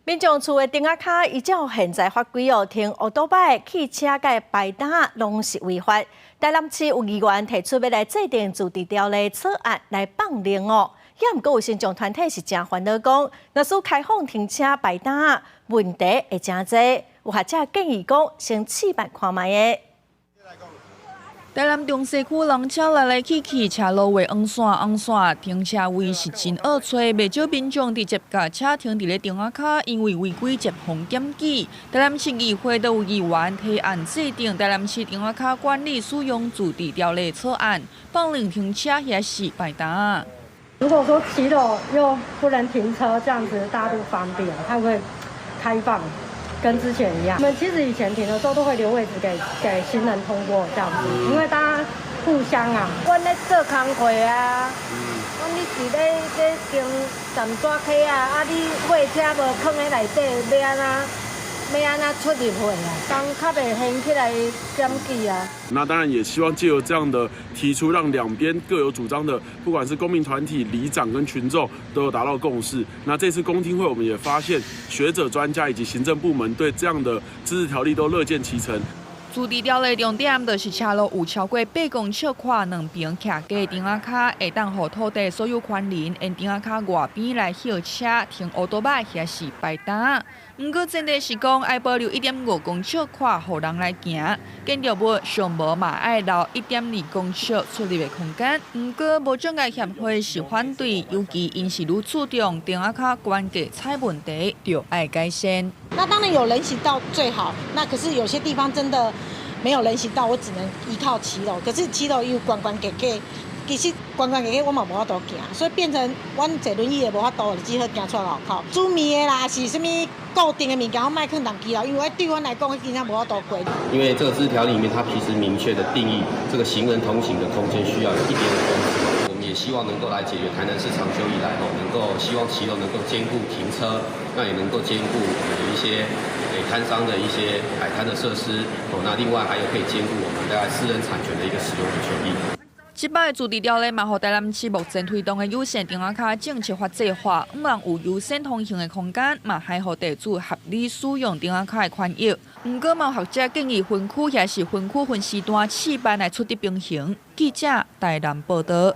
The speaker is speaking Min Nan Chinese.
民眾厝的燈仔跤依照現在法規哦，停烏多擺、汽車佮牌擔攏是違法。台南市有議員提出欲來制定自治條例草案來放令哦。也毋過有民眾團體是誠煩惱講，若是開放停車排擔，問題會誠濟。有學者建議講，先試辦看覓的。台南中西區人車來來去去，車路畫黃線紅線，停車位是真惡揣，袂少民眾直接共車停佇咧燈仔跤，因為違規接予檢舉。台南市議會都有議員提案制定台南市燈仔跤管理使用自治條例草案，放任停車抑是排擔。如果說騎樓又不能停車，這樣子大家都方便，它會開放。跟之前一樣，我們其實以前停的時候都會留位置給行人通過，這樣子，因為大家互相啊。阮咧做工課啊，阮你是咧經站紙溪啊，啊你貨車無囥佇內底，欲按怎欲按怎出入去啊？當較袂掀起來檢舉啊。那當然也希望借由這樣的提出，讓兩邊各有主張的，不管是公民團體、里長跟群眾，都有達到共識。那這次公聽會，我們也發現學者、專家以及行政部門對這樣的自治條例都樂見其成。自治條例重點就是車路有超過8公尺寬，兩邊徛架燈仔跤，會當予土地所有權人沿燈仔跤外邊來歇車、停烏多擺抑是排擔。毋過前提是講愛保留1.5公尺寬，予人來行。建築物上無嘛愛留1.2公尺出入的空間。毋過無障礙協會是反對，尤其𪜶是愈注重燈仔跤懸架踩問題，著愛改善。那當然有人行道最好，那可是有些地方真的沒有人行道，我只能依靠騎樓。可是騎樓又懸懸架架，其實懸懸架架我嘛無法度行，所以變成阮坐輪椅的無法度，只好行出來路口。煮麵的啦，是啥物固定的物件，我莫囥佇騎樓，因為對阮來講，真正無法度過。因為這個自治條例裡面，它其實明確的定義，這個行人通行的空間需要有1.5公尺。我們也希望能夠來解決台南市長久以來吼，能夠希望騎樓能夠兼顧停車，那也能夠兼顧我們的一些攤商的一些擺攤的設施。哦，那另外還有可以兼顧我們大概私人產權的一個使用的權利。這擺自治條例嘛，予台南市目前推動的友善燈仔跤政策法制化，毋但有優先通行的空間，嘛還予地主合理使用燈仔跤的權益。毋過，嘛有學者建議分區抑是分區分時段試辦來取得平衡。記者台南報導。